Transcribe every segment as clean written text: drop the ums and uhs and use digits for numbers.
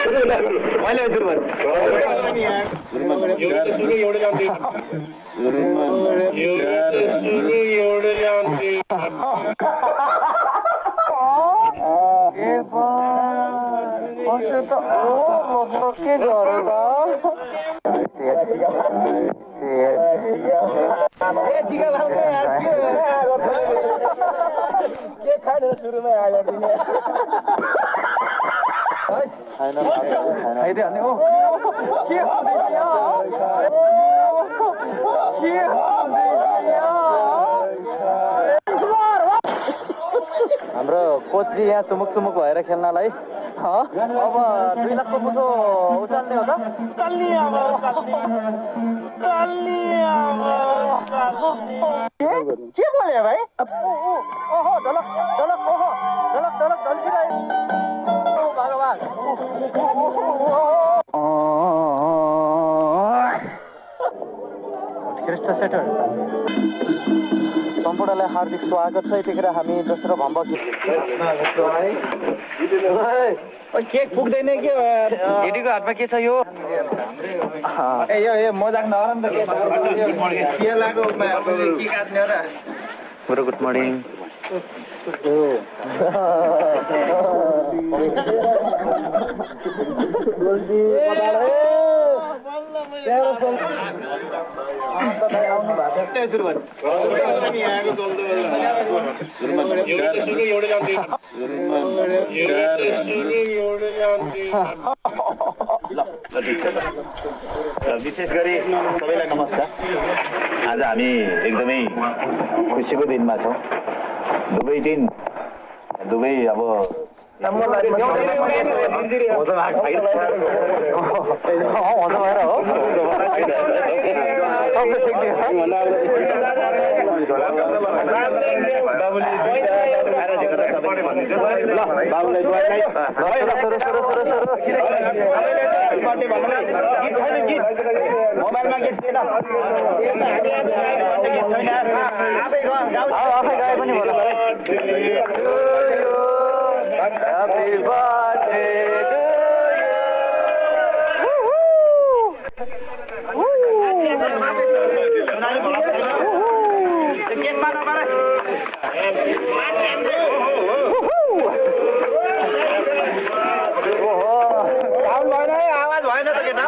मैले सुरु गर्नु के झरेको के खाने सुरुमा आएर दिने खाइदिहाल्ने हो के हाम्रो कोच जी यहाँ चुमुक चुमुक भएर खेल्नलाई अब 2 लाखको मुठो उचाल्ने हो त के बोल्यो भाइ ओहो ढलक ढलक ओहो ढलक ढलक ढल्किरह्यो भगवान उत्कृष्ट सेटर सम्पूर्णलाई हार्दिक स्वागत छ। यतिखेर हामी दोस्रो भम्बक केक पुग्दैन के दिदीको हातमा के छ यो ए मजाक नगर नि त के लाग्यो के काट्ने हो र गुड मर्निङ विशेष गरी सबैलाई नमस्कार। आज हामी एकदमै खुसीको दिनमा छौँ। दुवै अब मोबाइलमा गीत दिएन आफै गाए पनि होला Happy birthday to आवाज भएन त केटा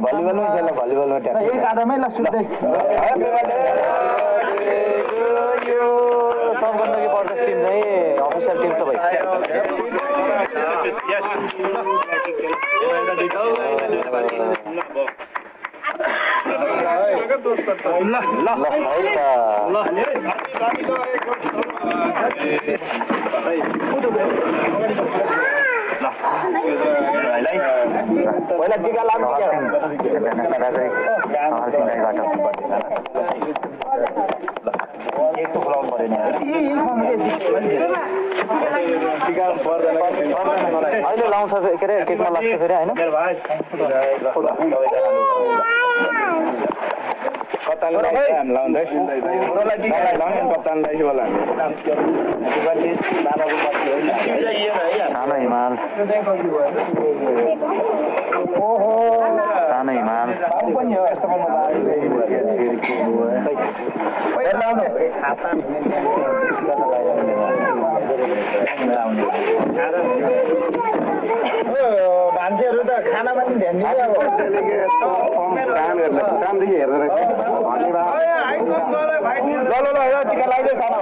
भलिबलमै खेल भलिबलमा यही काँटामै ल सुत्दै सर्भ गर्नुको पर्दछ टिम चाहिँ अफिसियल टिम सबै पहिला टिका लाग्नु अहिले लाउँछ के अरे केकमा लाग्छ फेरि होइन सानो हिमाल सानो हिमाल मान्छेहरू त खानामा पनि ध्यान दिन्छ कामदेखि हेर्दो रहेछ ल टिका लगाइदियो सानो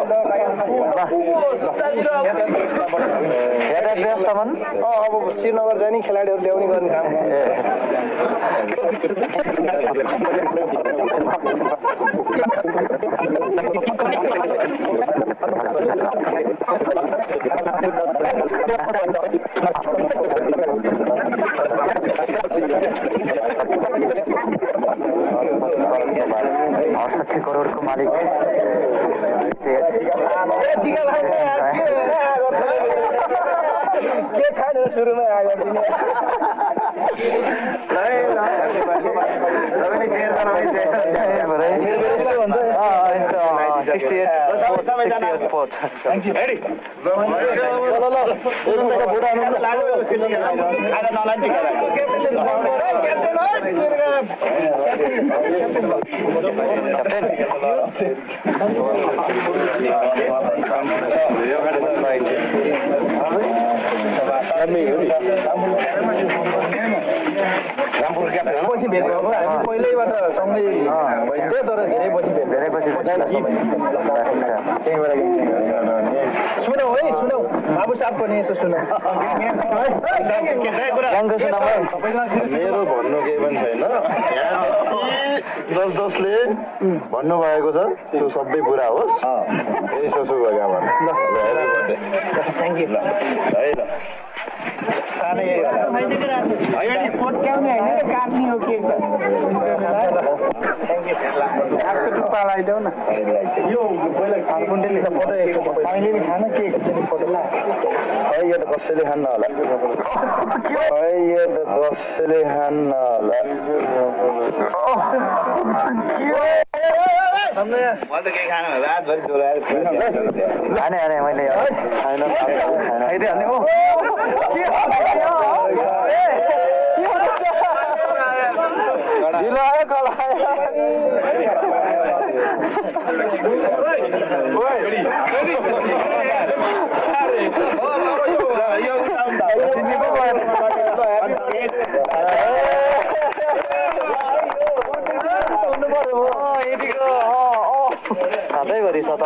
व्यवस्थापन अब श्रीनगर जाने खेलाडीहरू ल्याउने गर्ने काम मालिक के खानु सुरुमा आगो दिने पछि भेट भएको हामी पहिल्यैबाट सँगै भयो तर धेरै पछि भेट सुनौ है सुनौ बाबु साहब पनि यसो सुनौ मेरो भन्नु केही पनि छैन जसले भन्नुभएको छ त्यो सबै पुरा होस् यही छ शुभकामना थ्याङ्क यू है ल लगाइदेऊ न यो अहिले खान के यो त कसैले खान्न होला यो त कसैले खान्न होला म त केही खानु रातभरि डोलाएर हाने मैले ढिलो आयो कला सधैँभरि छ त